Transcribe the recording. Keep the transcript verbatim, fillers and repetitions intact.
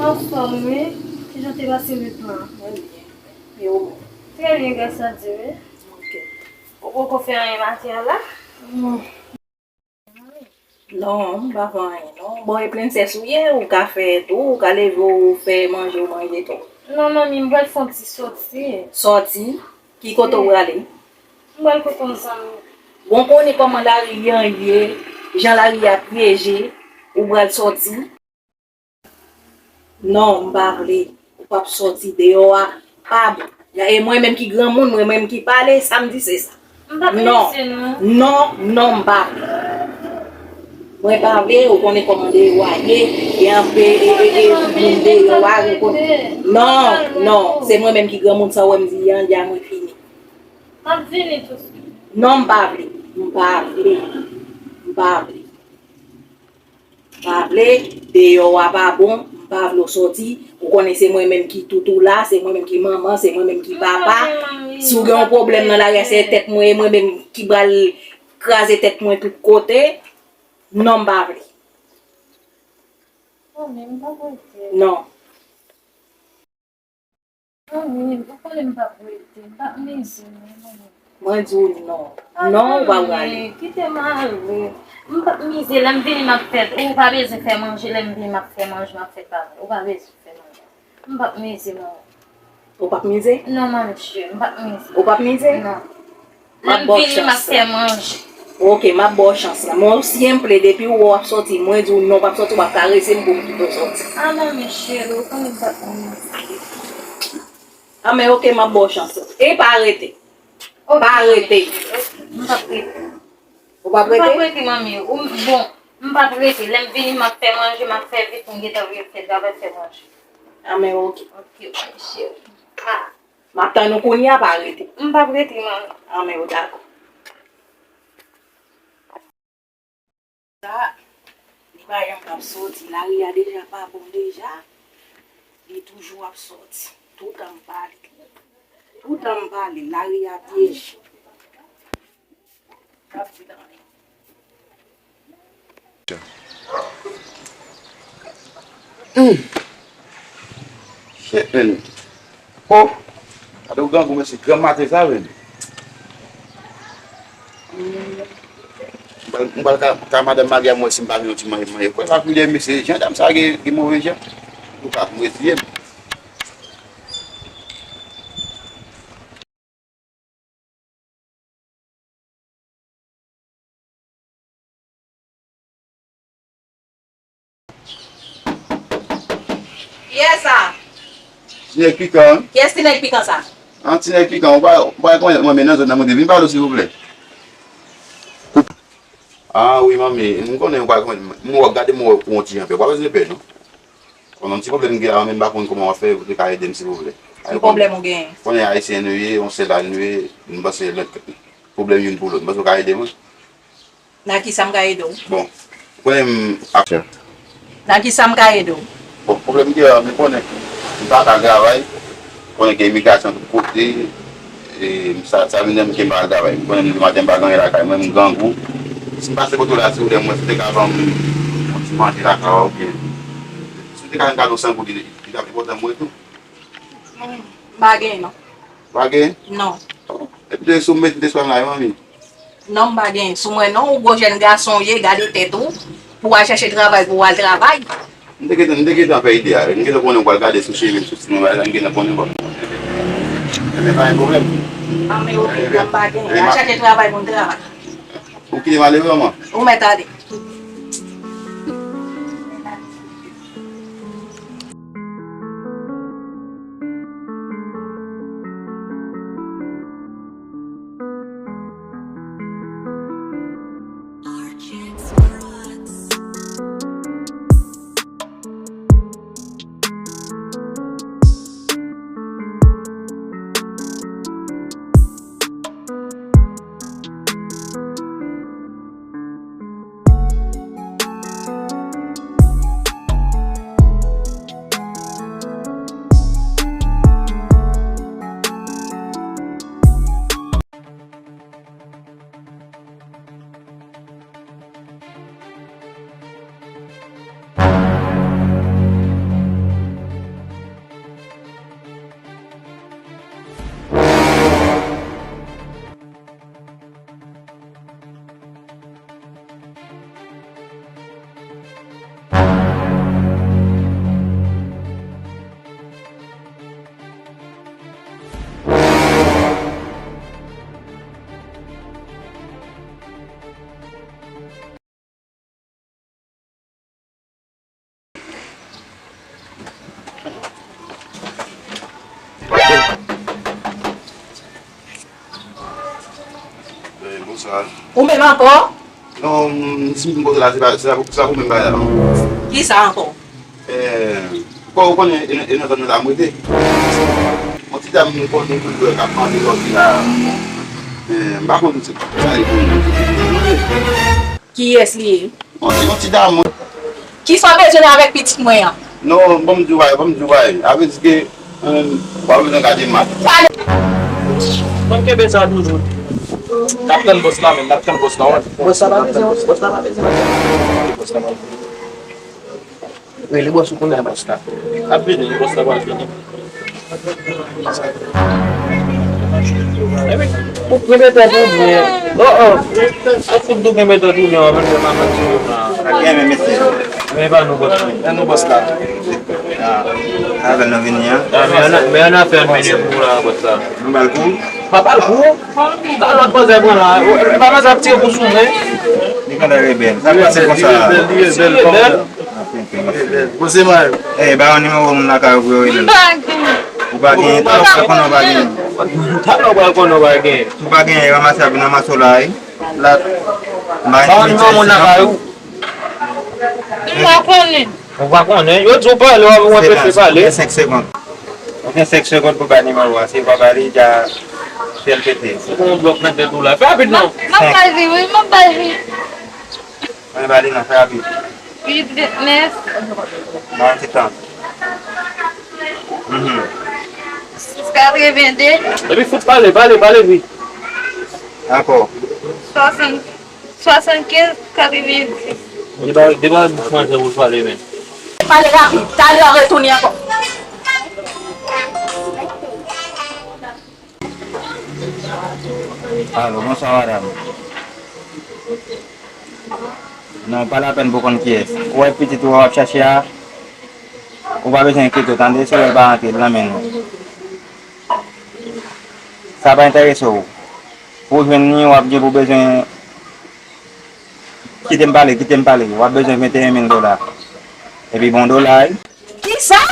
Anfòm, wi. Kijan te pase nwit lan? Mwen byen. E ou menm? Trè byen, gras a Dye, wi. Ok. Ou poko fè anyen maten an la? Hmm. Non, m pa fè anyen, non. Bon, e prensès ou ye, ou ka fè tou, ou ka leve, ou fè manje, ou manje tou. Non, manmi, m pral fè yon ti sòti. Sòti? Ki kote ou prale? M pral kote yon zanmi. Bon, konnen kòman lari an ye, jan lari a pyeje, ou pral sòti? Non, m pa vle. Ou p ap sòti deyò a. Pa bon. E mwen menm ki granmoun, mwen menm ki pale, sa m di se sa. M p ap Non. Lese non. Non, non, m pa vle. Mwen pa vle, ou konnen kòman deyò a ye. E anpe, e, e, e, moun deyò a, ou konnen. Non, non, se mwen menm ki granmoun, sa w wè m di an, di a mwen fini. M ap vini tousuit. Non, m pa vle. M pa vle. M pa vle. M pa vle, deyò a pa bon, m pa vle w sòti. Ou konnen se mwen menm ki tout ou la, se mwen menm ki manman, se mwen menm ki papa. Si w gen yon pwoblèm nan lari a, se tèt mwen, e mwen menm ki pral kraze tèt mwen tout kote. Non, m pa vle. Non. Manmi, ou konnen m p ap rete, m p ap mize non, manmi. Mwen di w non. Non, ou pa prale. Kite m ale. M p ap mize, lè m vini m ap fè, ou pa bezwen fè manje, lè m vini m ap fè manje, m ap fè travay. Ou pa bezwen fè manje. M p ap mize, manmi. Ou p ap mize? Non, manmi, m p ap mize. Ou p ap mize? Non. M ap ba w chans la. Lè m vini, m ap fè manje. Ok, m ap ba w chans la. Men si m ple, depi w wè w ap sòti, mwen di w non, w p ap sòti, w ap karese m pou m kite w sòti. A, manmi cheri, ou konnen m p ap mize. A, men ok, m ap ba w chans la. E pa rete. Ok, pa rete. M p ap rete. Ou p ap rete? M p ap rete, manmi. Ou, bon, m p ap rete. Lè m vini, m ap fè manje, m ap fè vit, m gentan vin fè travay, fè manje. A, men ok. Ok, manmi cheri. A. M ap tann ou kounye a, pa rete. M p ap rete, manmi. Anben, dakò. Sa, li pa janm ap sòti. Lari a deja pa bon deja. Li toujou ap sòti. Toutan m pale. Toutan m pale, lari a pyeje. Hum. Shit, man. Oh! Gade yon grangou, mesye, gran maten sa, man. Hum. M pral, m pral ka, ka madanm mari a, m wè si m pa gen yon ti manje, manje. Kwè pa koulye, mesye, jan dam sa gen, gen move jan. Antouka, m reziye m. Kiyès sa? Ti nèg pikan, wi. Kiyès ti nèg pikan sa? An, ti nèg pikan, ou pa, ou pa rekonèt mwen, men nan zòn nan mwen te vin pale w, silvouplè. Ah wi, manmi, m konnen ou pa rekonèt mwen. M wè, gade m wè ou yon ti jan pè. Ou pa bezwen pè, non. Konnen yon ti pwoblèm m gen la, men m pa konn kòman w ap fè pou te ka ede m, silvouplè. Ki pwoblèm ou genyen? Konnen ayisyen nou ye, yon sèl la nou ye, m panse lòt pwoblèm youn pou lòt. M panse w ka ede mwen. Nan kisa m ka ede w? Bon, ou konnen m ap... Nan kisa m ka ede w? Bon, pwoblèm m gen la, m konnen m pa ka travay, konnen gen imigrasyon tout kote, e sa, sa vin nan men ke m pa ka travay. M konnen m di maten m pa gen anyen lakay mwen, m grangou. Si m pase kote w la, silvouplè, mwen, si w te ka ban m yon ti manje lakay ou, oubyen si w te ka fè m kado san goud, li, li t ap enpòtan pou mwen tou. M pa gen, non. Pa gen? Non. Epi de sou mete de sou la, manmi. Non, m pa gen sou mwen, non. Ou gwo jèn gason w ye, gade tèt ou. Pou w al chèche travay, pou w al travay. M te gentan, m te gentan fè ide a. M gentan konnen w pral gade sou cheve m, sou ti mwen, bagay sa, m gentan konnen w ap... Ebyen, pa gen pwoblèm. Anben, oke, m pa gen. Al chèche travay pou m travay. Ou kite m ale vrèman? Ou mèt ale. Ou menm ankò? Non, si m poze la, se pa, se pa, se pa pou menm bagay la, non. Kisa ankò? Eh, ou konnen, e nan, e nan zòn nan la m rete. Yon ti dam m konnen ki dwe k ap mande lòt la. Eh, m pa konn se sa li pou mwen. Kiyès li ye? Yon ti, yon ti dam, wi. Kisa w bezwen avèk pitit mwen an? Non, ban m di w bagay, ban m di w bagay. A vle di ke, eh, w ap bezwen gade m. Pale! Konn kenbe sa toujou. N ap tann bòs la menm, n ap tann bòs la, wi. Bòs la pa bezwen, bòs la pa bezwen. Bòs la pa bezwen. Rele bòs ou kounye a, bòs la. Ap vini, bòs la pral vini. Epi, ou kenbe tèt ou byen. Oh, oh. Ou fout dou kenbe tèt ou byen, w ap fè manman ti yo la. Ak gen men mesye. Men pa nou bòs la. Men nou bòs la. Ah. Avè nou vini, an. Ah, men an, men an afè an vini pou la, bòs la. Nou ba l kou? Pa ba l kou. Sa lòt manzè pran la? E pa manzè ap tire pou sou mwen. Li konn rele bèl. Sa pase konsa. Li rele bèl, li rele bèl. Bon, se mwen. Eh, ba yon nimewo moun lakay ou pou yo rele l. M pa gen. Ou pa gen, talè w pral konnen ou pa gen. Talè w pral konnen ou pa gen. Si w pa gen, ranmase ap vin ranmase w la, wi. La. Ba yon nimewo moun lakay ou. M pa konnen. Ou pa konnen? Yo di w pale, w ap, w ap prefere pale. Ou gen senk segonn. Ou gen senk segonn pou bay nimewo a. Si w pa bay li, dja fè l pete. Ou gon blòk nan tèt ou la. Fè rapid non. M ap bay li, wi, m ap bay li. Mwen ba li nan, fè rapid. Uit vennèf. Nan ti tan. Mhm. Sis katrevende. Epi fout pale, pale, pale vit. Ankò. Swasann, swasannkenz katrevensis. Deba, deba bouch manzè ou pale men. Pale rapid, talè w retounen ankò. Alo, bonswa madanm. Non, pa lapèn pou konn kiyès. Ou wè pitit ou w ap chache a, ou pa bezwen enkyete w, tande, si w wè l pa rantre, l nan men nou. Sa pa enterese w. Pou w jwenn li, w ap gen pou bezwen, kite m pale, kite m pale. W ap bezwen venteyen mil dola. Epi bon dola, wi. Kisa?